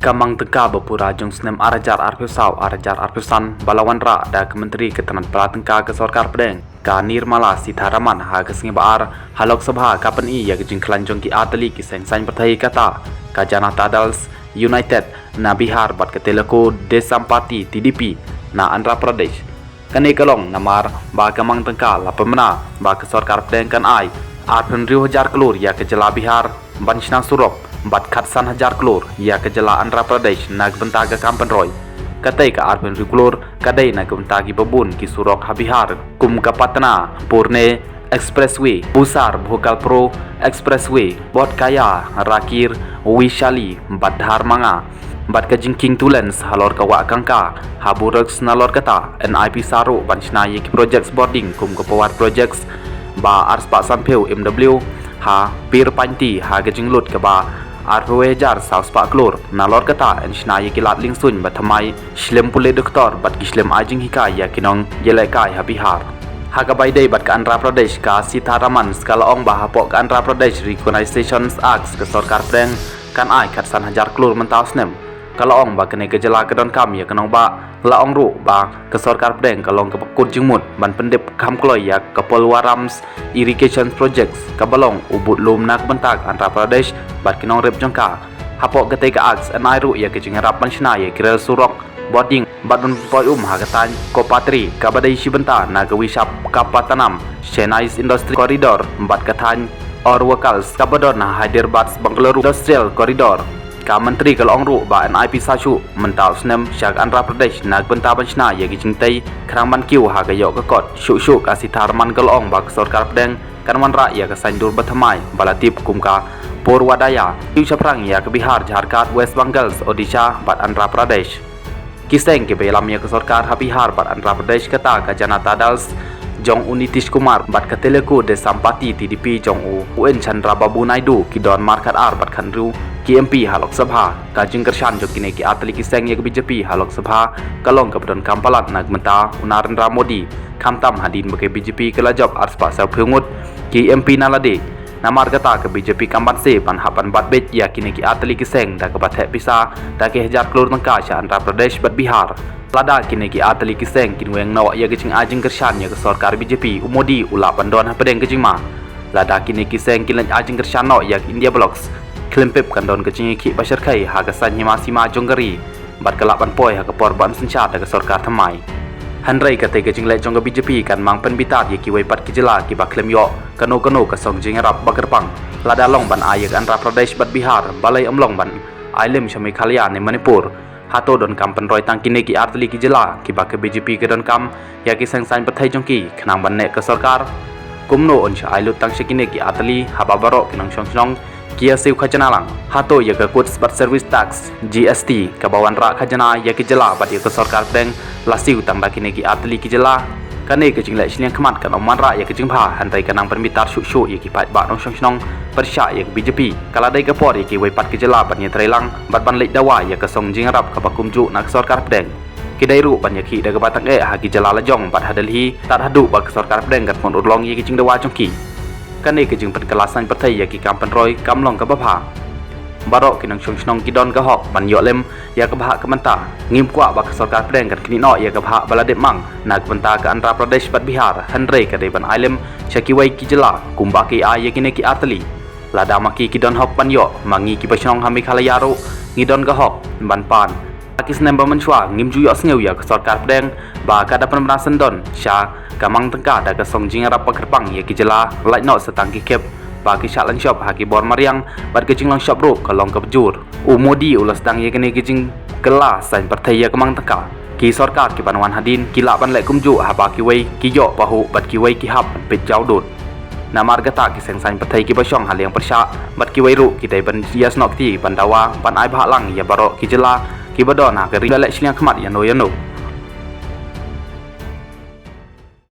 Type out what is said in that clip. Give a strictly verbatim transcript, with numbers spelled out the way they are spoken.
Ka mang tyngka ba pura jong u snem ar hajar arphew saw ar hajar arphew san ba la wanrah da ka Myntri ka tnad pla tyngka ka Sorkar Pdeng, ka Nirmala Sitharaman, ha ka sngi ba ar ha Lok Sabha ka pyni ïa ka jingkhlaiñ jong ki artylli ki seng saiñ pyrthei, kata ka Janata Dal United na Bihar bad ka Telugu Desam Party, T D P, na Andhra Pradesh. Kane ka long namar ba ka mang tyngka la pynbna ba ka Sorkar Pdeng kan ai arphew hynriew hajar klur ïa ka jylla Bihar ban shna surok bad khatsan hajar klur ïa ka jylla Andhra Pradesh na ka bynta ka kam pynroi. Katei ka arphew hynriew klur ka dei na ka bynta kiba bun ki surok ha Bihar, kum ka Patna Pune Expressway, Buxar Bhogalpur Expressway, Bodh Gaya Rakir Vaishali bad Dharmanga, bad ka jingkieng two lanes halor ka wah Ganga ha Burex. Nalor kata, N I P sa ruh ban shna ïa ki projects bording kum ka Power Projects ba ar spah sanphew M W ha Pyrpanti ha ka jinglut kaba arphew hajar saw spah klur. Nalor kata, yn shna ïa ki lad liengsuiñ ba thymmai, shlem pule doktor bad ki shlem ai jinghikai ïa ki nongïalehkai ha Bihar. Ha kaba ïadei bad ka Andhra Pradesh, ka Sitharaman ka la ong ba hapoh ka Andhra Pradesh Recognition Act, ka Sorkar Pdeng kan ai khatsan hajar klur mynta u snem. Ka la ong ba kane ka jylla ka donkam ïa ka nongbah. La ong ruh ba ka Sorkar Pdeng ka long kaba kut jingmut ban pyndep kham kloi ïa ka Pollaram Irrigation Projects kaba long u budlum na ka bynta ka Andhra Pradesh bad ki nongrep jong ka. Hapoh katei ka Act, yn ai ruh ïa ka jingïarap ban shna ïa ki rel surok bording bad ban poi um ha ka thaiñ Kopatri kaba dei shi bynta na ka Visakhapatnam, Chennai Industrial Corridor, bad ka thaiñ Orakal kaba don ha Hyderabad Bengaluru Industrial Corridor. Ka Myntri ka la ong ruh ba yn ai pisa shuh mynta u snem sha ka Andhra Pradesh na ka bynta ban shna ïa ki jingtei khnang ban kiew ha ka ïoh ka kot. Shuh shuh, ka Sitharaman ka la ong ba ka Sorkar Pdeng kan wanrah ïa ka saiñdur ba thymmai ba la tip kum ka Purvodaya, kiew shaphrang ïa ka Bihar, Jharkhand, West Bengal, Odisha bad Andhra Pradesh. Ki seng kiba ïalam ïa ka sorkar ha Bihar bad Andhra Pradesh, kata ka Janata Dal jong u Nitish Kumar bad ka Telugu Desam Party, T D P, jong u N Chandrababu Naidu, ki don mar khatar bad khathynriew ki M P ha Lok Sabha. Ka jingkyrshan jong kine ki artylli ki seng ïa ka B J P ha Lok Sabha ka long kaba donkam palat na ka bynta u Narendra Modi, khamtam hadien ba ka B J P ka la jop ar spah sawphew ngut ki M P na lade. Namar kata, ka B J P kam banse ban hap ban bat beit ïa kine ki artylli ki seng da kaba theh pisa da ki hajar klur tyngka sha Andhra Pradesh bad Bihar. Lada kine ki artylli ki seng kin weng noh ïa ka jingai jingkyrshan ïa ka sorkar B J P, u Modi u lah ban don hapdeng ka jingma. Lada kine ki seng kin leit ai jingkyrshan noh ïa ka India Bloc, khlem pep kan don ka jingïakhih ba shyrkhei ha ka saiñ hima sima jong ka ri bad ka lah ban poi ha ka por ban synshar da ka sorkar thymmai. Hynrei katei ka jingleh jong ka B J P kan mang pynbitar ïa kiwei pat ki jylla kiba khlem ïoh kano kano ka song jingïarap ba kyrpang. Lada long ban ai ïa ka Andhra Pradesh bad Bihar, balei ym long ban ai lem sha Meghalaya ne Manipur? Hato donkam pynroi tang kine ki artylli ki jylla kiba ka B J P ka donkam ïa ki seng saiñ pyrthei jong ki khnang ban neh ka sorkar? Kumno yn shu ai lut tang sha kine ki artylli haba baroh ki nongshong shnong ki ïa siew khajna lang? Hato ïa ka Goods bad Service Tax, G S T, kaba wanrah khajna ïa ki jylla bad ïa ka sorkar pdeng la siew tang da kine ki artylli ki jylla? Kane ka jingleh shiliang khmat kan ym wanrah ïa ka jingbha, hynrei ka nang pynbitar shuh shuh ïa ki paidbah nongshong shnong pyrshah ïa ka B J P. Ka la dei ka por ïa kiwei pat ki jylla ban ïatrei lang bad ban leit dawa ïa ka song jingïarap kaba kumjuh na ka sorkar pdeng. Ki dei ruh ban ïakhih da kaba tang eh ha ki jylla lajong bad ha Delhi, tad haduh ba ka sorkar pdeng kan pynurlong ïa ki jingdawa jong ki. Kane ka jingpynkylla saiñ pyrthei ïa ki kam pynroi kam long kaba bha. Baroh ki nongshong shnong ki don ka hok ban ïoh lem ïa ka bhah ka mynta. Ngim kwah ba ka sorkar pdeng kan knieh noh ïa ka bhah ba la dep mang na ka bynta ka Andhra Pradesh bad Bihar, hynrei ka dei ban ai lem sha kiwei ki jylla kumba ki ai ïa kine ki artylli. Lada ma ki ki don hok ban ïoh, ma ngi kiba shnong ha Meghalaya ruh ngi don ka hok ban pan. Ha ki snem ba mynshuwa ngim ju ïohsngew ïa ka sorkar pdeng ba ka da pynbna syndon sha ka mang tyngka da ka song jingïarap ba kyrpang ïa ki jylla, lait noh sa tang ki khep ba ki shah lynshop ha ki bor mariang bad ka jinglong shop ruh ka long kaba jur. U Modi u la sdang ïa kane ka jingkylla saiñ pyrthei ïa ka mang tyngka. Ki sorkar kiban wan hadien ki lah ban leh kumjuh haba kiwei ki ïoh pahuh bad kiwei ki hap ban peit jawdud. Namar kata, ki seng saiñ pyrthei kiba shong ha liang pyrshah bad kiwei ruh ki dei ban ïasnoh kti ban dawa ban ai bhah lang ïa baroh ki jylla kiba don ha ka ri ba leh shiliang khmat ïano ïano.